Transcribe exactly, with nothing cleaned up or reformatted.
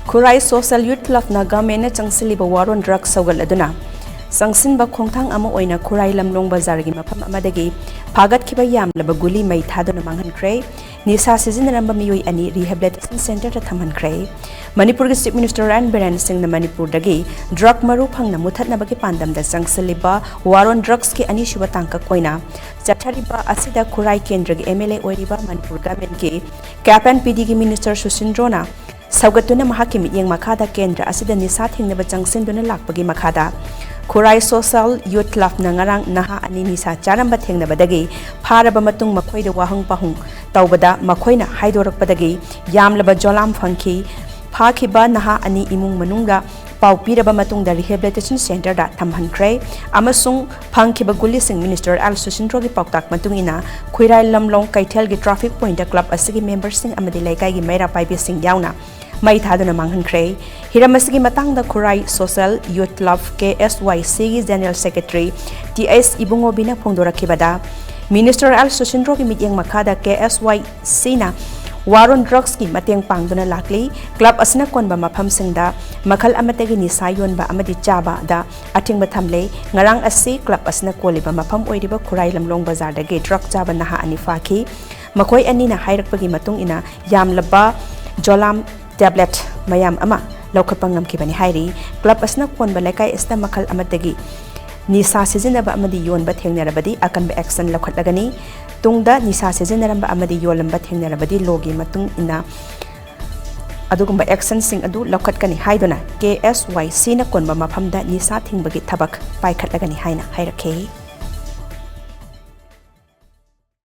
ꯈꯨꯔꯥꯏ social ꯌꯨꯠ ꯀ꯭ꯂꯕꯅ ꯒꯚꯔꯟꯃꯦꯟꯠꯅ ꯆꯪꯁꯤꯜꯂꯤꯕ ꯋꯥꯔꯣꯟ drugs ꯁꯧꯒꯠꯂꯗꯨꯅ ꯆꯪꯁꯤꯟꯕ ꯈꯣꯡꯊꯥꯡ ꯑꯃ ꯑꯣꯏꯅ ꯈꯨꯔꯥꯏ ꯂꯝꯂꯣꯡ ꯕꯖꯥꯔꯒꯤ ꯃꯐꯝ ꯑꯃꯗꯒꯤ ꯐꯥꯒꯠꯈꯤꯕ ꯌꯥꯝꯂꯕ ꯒꯨꯂꯤ ꯃꯩ ꯊꯥꯗꯨꯅ ꯃꯥꯡꯍꯟꯈ꯭ꯔꯦ꯫ ꯅꯤꯁꯥ ꯁꯤꯖꯤꯟꯅꯔꯝꯕ ꯃꯤꯑꯣꯏ ꯑꯅꯤ ꯔꯤꯍꯦꯕꯤꯂꯤꯇꯦꯁꯟ ꯁꯦꯟꯇꯔꯗ ꯊꯝꯍꯟꯈ꯭ꯔꯦ꯫ ꯃꯅꯤꯄꯨꯔꯒꯤ ꯆꯤꯐ ꯃꯤꯅꯤꯁꯇꯔ ꯑꯦꯟ ꯕꯤꯔꯦꯟ ꯁꯤꯡꯅ ꯃꯅꯤꯄꯨꯔꯗꯒꯤ ꯗ꯭ꯔꯒ ꯃꯔꯨ ꯐꯪꯅ ꯃꯨꯊꯠꯅꯕꯒꯤ ꯄꯥꯟꯗꯝꯗ ꯆꯪꯁꯤꯜꯂꯤꯕ ꯋꯥꯔꯣꯟ ꯗ꯭ꯔꯒꯁꯀꯤ ꯑꯅꯤꯁꯨꯕ ꯇꯥꯡꯀꯛ ꯑꯣꯏꯅ ꯆꯠꯊꯔꯤꯕ ꯑꯁꯤꯗ ꯈꯨꯔꯥꯏ ꯀꯦꯟꯗ꯭ꯔꯒꯤ ꯑꯦꯝ ꯑꯦꯜ ꯑꯦ ꯑꯣꯏꯔꯤꯕ ꯃꯅꯤꯄꯨꯔ ꯒꯚꯔꯟꯃꯦꯟꯠꯀꯤ ꯀꯦꯞ ꯑꯦꯟ ꯄꯤ ꯗꯤꯒꯤ ꯃꯤꯅꯤꯁꯇꯔ ꯁꯨꯁꯤꯟꯗ꯭ꯔꯣꯅ ꯁꯧꯒꯠꯇꯨꯅ ꯃꯍꯥꯛꯀꯤ ꯃꯤꯠꯌꯦꯡ ꯃꯈꯥꯗ ꯀꯦꯟꯗ꯭ꯔ ꯑꯁꯤꯗ ꯅꯤꯁꯥ ꯊꯦꯡꯅꯕ ꯆꯪꯁꯤꯟꯗꯨꯅ ꯂꯥꯛꯄꯒꯤ ꯃꯈꯥꯗ ꯈꯨꯔꯥꯏ ꯁꯣꯁꯦꯜ ꯌꯨꯠ ꯀ꯭ꯂꯕꯅ ꯉꯔꯥꯡ ꯅꯍꯥ ꯑꯅꯤ ꯅꯤꯁꯥ ꯆꯥꯔꯝꯕ ꯊꯦꯡꯅꯕꯗꯒꯤ ꯐꯥꯔꯕ ꯃꯇꯨꯡ ꯃꯈꯣꯏꯗ ꯋꯥꯍꯪ ꯄꯥꯎꯍꯪ ꯇꯧꯕꯗ ꯃꯈꯣꯏꯅ ꯍꯥꯏꯗꯣꯔꯛꯄꯗꯒꯤ ꯌꯥꯝꯂꯕ ꯖꯣꯂꯥꯝ ꯐꯪꯈꯤ꯫ ꯐꯥꯈꯤꯕ ꯅꯍꯥ ꯑꯅꯤ ꯏꯃꯨꯡ ꯃꯅꯨꯡꯗ ꯄꯥꯎ ꯄꯤꯔꯕ ꯃꯇꯨꯡꯗ ꯔꯤꯍꯦꯕꯤꯂꯤꯇꯦꯁꯟ ꯁꯦꯟꯇꯔꯗ ꯊꯝꯍꯟꯈ꯭ꯔꯦ ꯑꯃꯁꯨꯡ ꯐꯪꯈꯤꯕ ꯒꯨꯂꯤꯁꯤꯡ ꯃꯤꯅꯤꯁꯇꯔ ꯑꯦꯜ ꯁꯨꯁꯤꯟꯗ꯭ꯔꯣꯒꯤ ꯄꯥꯎꯇꯥꯛ ꯃꯇꯨꯡ ꯏꯟꯅ ꯈꯨꯔꯥꯏ ꯂꯝꯂꯣꯡ ꯀꯩꯊꯦꯜꯒꯤ ꯇ꯭ꯔꯥꯐꯤꯛ ꯄꯣꯏꯟꯠꯇ ꯀ꯭ꯂꯕ ꯑꯁꯤꯒꯤ ꯃꯦꯝꯕꯔꯁꯤꯡ ꯑꯃꯗꯤ ꯂꯩꯀꯥꯏꯒꯤ ꯃꯩꯔꯥ ꯄꯥꯏꯕꯤꯁꯤꯡ ꯌꯥꯎꯅ ꯃꯩ ꯊꯥꯗꯨꯅ ꯃꯥꯡꯍꯟꯈ꯭ꯔꯦ꯫ ꯍꯤꯔꯝ ꯑꯁꯤꯒꯤ ꯃꯇꯥꯡꯗ ꯈꯨꯔꯥꯏ ꯁꯣꯁꯦꯜ ꯌꯨꯠ ꯀ꯭ꯂꯕ, ꯀꯦ ꯑꯦꯁ ꯋꯥꯏ ꯁꯤꯒꯤ ꯖꯦꯅꯔꯦꯜ ꯁꯦꯀ꯭ꯔꯦꯇꯔꯤ ꯇꯤ ꯑꯦꯁ ꯏꯕꯨꯡꯉꯣꯕꯤꯅ ꯐꯣꯡꯗꯣꯔꯛꯈꯤꯕꯗ, ꯃꯤꯅꯤꯁꯇꯔ ꯑꯦꯜ ꯁꯨꯁꯤꯟꯗ꯭ꯔꯣꯒꯤ ꯃꯤꯠꯌꯦꯡ ꯃꯈꯥꯗ ꯀꯦ ꯑꯦꯁ ꯋꯥꯏ ꯁꯤꯅ ꯋꯥꯔꯣꯟ ꯗ꯭ꯔꯒꯁꯀꯤ ꯃꯇꯦꯡ ꯄꯥꯡꯗꯨꯅ ꯂꯥꯛꯂꯤ꯫ ꯀ꯭ꯂꯕ ꯑꯁꯤꯅ ꯀꯣꯟꯕ ꯃꯐꯝꯁꯤꯡꯗ ꯃꯈꯜ ꯑꯃꯠꯇꯒꯤ ꯅꯤꯁꯥ ꯌꯣꯟꯕ ꯑꯃꯗꯤ ꯆꯥꯕꯗ ꯑꯊꯤꯡꯕ ꯊꯝꯂꯦ꯫ ꯉꯔꯥꯡ ꯑꯁꯤ ꯀ꯭ꯂꯕ ꯑꯁꯤꯅ ꯀꯣꯜꯂꯤꯕ ꯃꯐꯝ ꯑꯣꯏꯔꯤꯕ ꯈꯨꯔꯥꯏ ꯂꯝꯂꯣꯡ ꯕꯖꯥꯔꯗꯒꯤ ꯗ꯭ꯔꯒ ꯆꯥꯕ ꯅꯍꯥ ꯑꯅꯤ ꯐꯥꯈꯤ꯫ ꯃꯈꯣꯏ ꯑꯅꯤꯅ ꯍꯥꯏꯔꯛꯄꯒꯤ ꯃꯇꯨꯡ ꯏꯟꯅ, ꯌꯥꯝꯂꯕ ꯖꯣꯂꯥꯝ ꯇꯦꯕ꯭ꯂꯦꯠ ꯃꯌꯥꯝ ꯑꯃ ꯂꯧꯈꯠꯄ ꯉꯝꯈꯤꯕꯅꯤ ꯍꯥꯏꯔꯤ꯫ ꯀ꯭ꯂꯕ ꯑꯁꯤꯅ ꯀꯣꯟꯕ ꯂꯩꯀꯥꯏ ꯑꯁꯤꯗ ꯃꯈꯜ ꯑꯃꯠꯇꯒꯤ ꯅꯤꯁꯥ ꯁꯤꯖꯤꯟꯅꯕ ꯑꯃꯗꯤ ꯌꯣꯟꯕ ꯊꯦꯡꯅꯔꯕꯗꯤ ꯑꯀꯟꯕ ꯑꯦꯛꯁꯟ ꯂꯧꯈꯠꯂꯒꯅꯤ꯫ ꯇꯨꯡꯗ ꯅꯤꯁꯥ ꯁꯤꯖꯤꯟꯅꯔꯝꯕ ꯑꯃꯗꯤ ꯌꯣꯜꯂꯝꯕ ꯊꯦꯡꯅꯔꯕꯗꯤ ꯂꯣꯒꯤ ꯃꯇꯨꯡ ꯏꯟꯅ ꯑꯗꯨꯒꯨꯝꯕ ꯑꯦꯛꯁꯟꯁꯤꯡ ꯑꯗꯨ ꯂꯧꯈꯠꯀꯅꯤ ꯍꯥꯏꯗꯨꯅ ꯀꯦ ꯑꯦꯁ ꯋꯥꯏ ꯁꯤꯅ ꯀꯣꯟꯕ ꯃꯐꯝꯗ ꯅꯤꯁꯥ ꯊꯤꯡꯕꯒꯤ ꯊꯕꯛ ꯄꯥꯏꯈꯠꯂꯒꯅꯤ ꯍꯥꯏꯅ ꯍꯥꯏꯔꯛꯈꯤ꯫